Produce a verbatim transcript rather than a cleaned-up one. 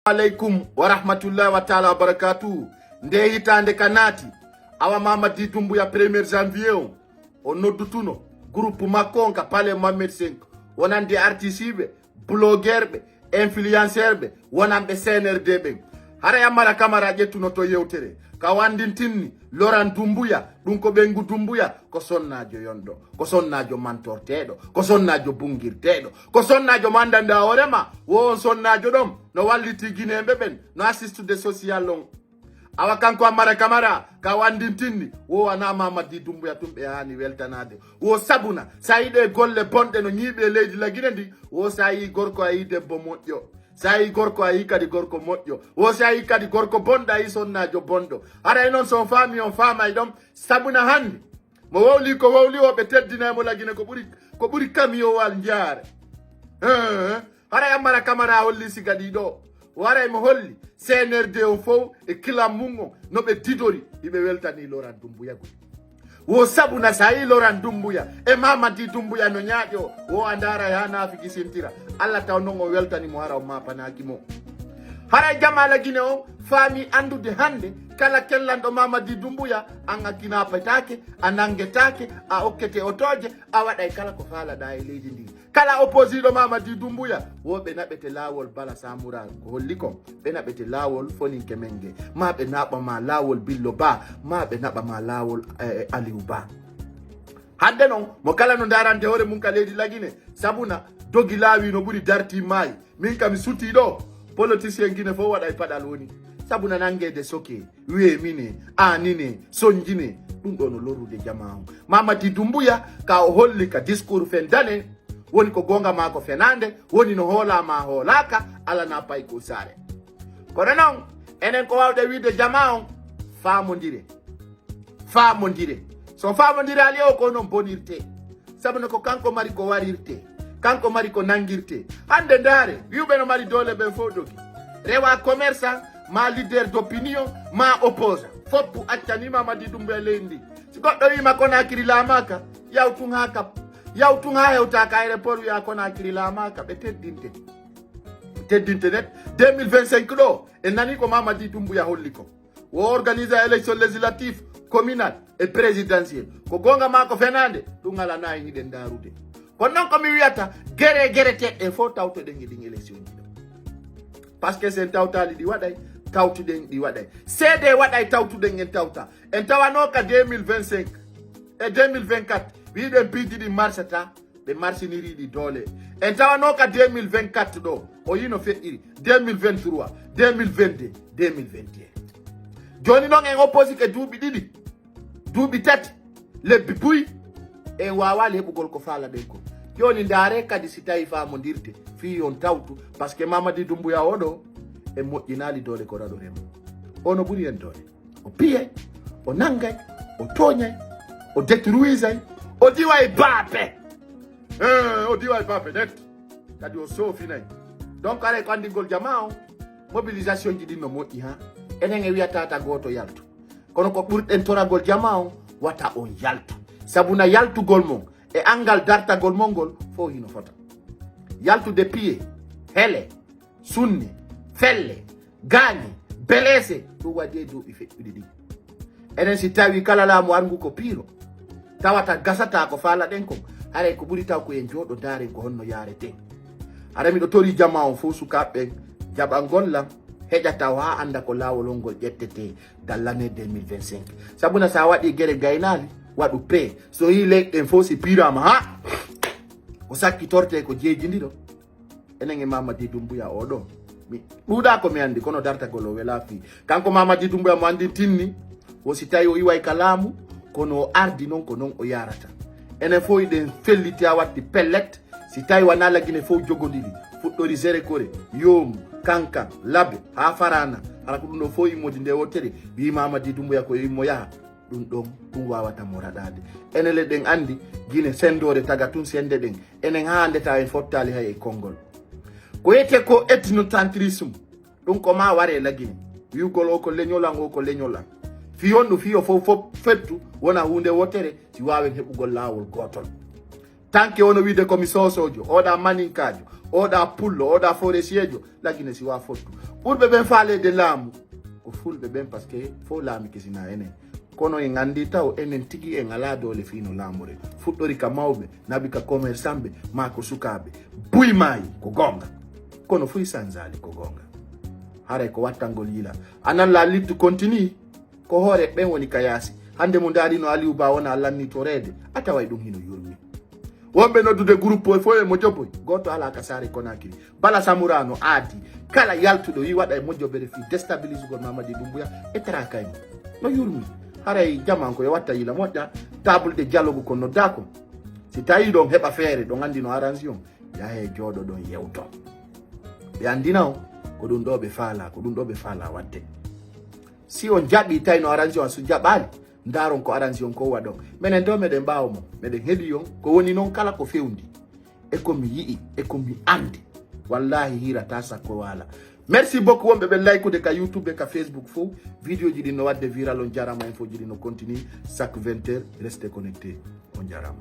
Aleykum wa rahmatullahi wa taala wa barakatuhu. Nde hitaande ka naati, awa Mamadi Doumbouya premier janvier on, o noddutuno groupe makko on ka palais Mohammed cinq, wonande artiste ɓe, blogueur ɓe, influenceur ɓe, wonanɓe C N R D ɓen. Haray Ammara Camara ƴettuno to yewtere, ka o andintinni Laurent Doumbouya, ɗum ko ɓeyngu Doumbouya, ko sonnaajo yonɗo, ko sonnaajo mantorteeɗo, ko sonnaajo bungirteeɗo, ko sonnaajo mo andanɗaa hoore ma, wo on sonnaajo ɗon no wallitii Gineeɓe ɓen, no assistude social on. Awa kanko Ammara Camara, ka o andintinni, wo wanaa Mamadi Doumbouya tun ɓe haani weltanaade. Wo sabuna, si a yi'i ɗee golle bonɗe no ñiiɓi e leydi Lagine ndi, wo si a yi'i gorko a yi'i debbo moƴƴo. Si a yi'i gorko a yi'i kadi gorko moƴƴo. Wo si a yi'i kadi gorko bonɗo a yi'i sonnaajo bonɗo. Haray non si on faamii on faamay ɗon, sabuna hannde. Mo wowlii ko wowlii o ɓe teddinay mo Lagine ko ɓuri, ko ɓuri kamiyowal njaare. Hee, haray Ammara Camara holli siga ɗii ɗoo. O aray mo holli C N R D on fow e kilam mun on no ɓe didori, hiɓe weltanii Laurent Doumbouya guri. Wo sabuna si a yi'i Laurent Doumbouya e Mamadi Doumbouya no ñaaƴoo, wo a ndaaray haa naafiki sintira. Alla taw non o weltani mo, hara o maapanaaki mo. Haray jamaa Lagine on faamii anndude hannde kala kellanɗo Mamadi Doumbouya, an a kinaapetaake, a nanngetaake, a okkete otooje, a waɗay kala ko faalaɗaa e leydi ndin. Kala opposiiɗo Mamadi Doumbouya, wo ɓe naɓete laawol Bala Samura ko holli kon, ɓe naɓete laawol Foninke Menge, maa ɓe naɓa ma laawol Billo Ba, maa ɓe naɓa ma laawol, eh, Aliou Ba. Hannde non, mo kala no ndaarande hoore mun ka leydi Lagine, sabuna dogi laawi no ɓuri dartii maayi. Min kam mi sutii ɗoo, politicien Gine fow waɗay paɗal woni. Sabuna nanngeede sokee, weeminee, aaninee, sonjinee, ɗum ɗoo no lorrude jamaa on. Mamadi Doumbouya, ka o holli ka discours fendane, woni ko goonga maa ko fenaande, woni no hoolaa maa hoolaaka, alanaa pay ko saare. Kono non, enen ko waawɗen wiide jamaa on, faamondire. Faamondire. Si on faamondiraali o, ko non bonirtee. Sabu no ko kanko mari ko warirtee. Kanko mari ko nanngirtee. Hannde ndaare, wi'uɓe no mari doole ɓen fow dogi. Rewa commerçant, maa leader d'opinion, maa opposant. Foppu accanii Mamadi Doumbouya leydi ndi. Si goɗɗo wi'i ma Conakry laamaaka, yaw tun haa Cap. Yaw tun haa hewtaa ka aéroport wi'a Conakry laamaaka, ɓe teddinte. Teddinte net. Deux mille vingt-cinq ɗoo, en nanii ko Mamadi Doumbouya holli kon. Wo organiser élection législative, communale et présidentielle. Ko goonga maa ko fenaande, ɗum alanaa en hiɗen ndaarude. Kono non ko mi wiyata, gere gere teɗɗe fow tawtoɗen e ɗin élection ji ɗo. Parce que si en tawtaali ɗi waɗay, tawtuɗen ɗi waɗay. Seedee waɗay tawtuɗen en tawta. En tawanoo ka deux mille vingt-cinq e deux mille vingt-quatre, wi'uɗen piiji ɗin marsataa. Ɓe marsiniri ɗi doole. En tawanoo ka deux mille vingt-quatre ɗo, o yino feƴƴiri, deux mille vingt-trois, deux mille vingt-deux, deux mille vingt et un. Jooni non en opposike duuɓi ɗiɗi, duuɓi tati, lebbi buy, en waawaali heɓugol ko faalaɗen ko. Jooni ndaaree kadi si tawii faamondirte, fii on tawtu, parce que Mamadi Doumbouya oo ɗoo, en moƴƴinaali doole ko raɗoree mo. Ono ɓuri en doole. O piyay, o nanngay, o tooñay, o détruisay, o diway baafe. Eh, o diway baafe net. Kadi o soofinay. Donc, aray ko anndingol jamaa on, mobilisation ji ɗin no moƴƴi, ha? Enen e wi'a tata gooto yaltu. Kono ko ɓurɗen toragol jamaa on, wata on yaltu. Sabu na yaltugol mon e anngal dartagol mon ngol, fow hino fota. Yaltude piye, hele, sunne, felle, gaañe, blessé, ɗum waɗi e duuɓi feƴƴuɗi ɗin. Enen si tawi kala laamu arngu ko piiro, tawata gasataa ko faalaɗen kon, haray ko ɓuri taw ko en jooɗo ndaaren ko honno yaareten. Hara miɗo torii jamaa on fow sukaaɓe ɓen jaɓangol lan, heƴa taw haa annda ko laawol hongol ƴettetee dans l'année deux mille vingt-cinq. Sabu na sa waɗi gere gaynaali, waɗu pee. So yii leyɗe ɗen fow si piiraama haa ko sakkitortee ko jeejindiro. Enen e Mamadi Doumbouya oo ɗoo. Mi ɗuuɗaa ko mi anndi, kono dartagol o welaa fii. Kanko Mamadi Doumbouya mo anndintinni, wo si tawi o iway ka laamu, kono o ardi non ko non o yaarata. Enen fow hiɗen felliti haa watti pellet, si tawi wanaa Lagine fow jogondiri, fuɗɗori Zerekore, Yoomu, Kankan, Labe, haa Faraana, hara ko ɗum ɗoo fow immodi nde wootere, wi'i Mamadi Doumbouya ko immo yaha. Ɗum ɗon, ɗum waawata mo raɗaade. Enen le ɗen anndi, Gine senndoore taga tun sennde ɗen. Enen haa hannde tawa en fottaali hay e konngol. Ko wiyetee ko ethnocentrisme, ɗum ko maa waree Lagine. Wi'ugol o ko leñol an, o ko leñol an. Fii honɗum? Fii yo fow fow fettu wona huunde wootere si waawen heɓugol laawol gootol. Tanke wono wi'ude ko mi soosoojo, oɗa maninkaajo, Oɗa pullo, oɗa forestier jo, Lagine si wa fottu. Ɓurɓe ɓen faaleede laamu ko fulɓe ɓen, parce que fow laami kisina enen. Kono en anndi taw enen tigi en alaa doole fii no laamuren. Fuɗɗori ka mawɓe, naɓi ka commerçantɓe, maa ko sukaaɓe. Buy maayi ko goonga. Kono fuy sanzaali ko goonga. Haray ko wattangol yila. Anan la lutte continue. Ko hoore ɓen woni ka yaasi. Hannde mo ndaarino Aliou Ba wona lanni toreede, a taway ɗum hino yurmi. Wonɓe noddude groupe e fof e mo joboy, gooto alaa ka saare Conakry. Bala Samura no aadi, kala yaltuɗo yi waɗa e mojobere fii déstabilisugol Mamadi Doumbouya e tara kay mo. No yurmi. Haray jaman ko yo watta yila moƴƴa, table de dialogue ko noddaa ko. Si tawi ɗon heɓa feere, ɗon anndi no arrange on, yahee jooɗo ɗon yewto. Ɓe anndina on, ko ɗum ɗo ɓe faala, ko ɗum ɗo ɓe faala waɗde. Si on jaɓi, tawi no arrange on, so jaɓaali, ndaaron ko arrange on ko waɗon. Menen ɗo meɗen ɓaawo mo, meɗen heɗi on, ko woni non kala ko fewndi. E ko mi yi'i, e ko mi anndi. Wallahi hirata sakko waala. Merci beaucoup wonɓe ɓe like'ude ka YouTube e ka Facebook fof. Vidéo ji ɗin no waɗde viral, on jarama, info ji ɗin no continue chaque vingt heures. Restez connectés. On jarama.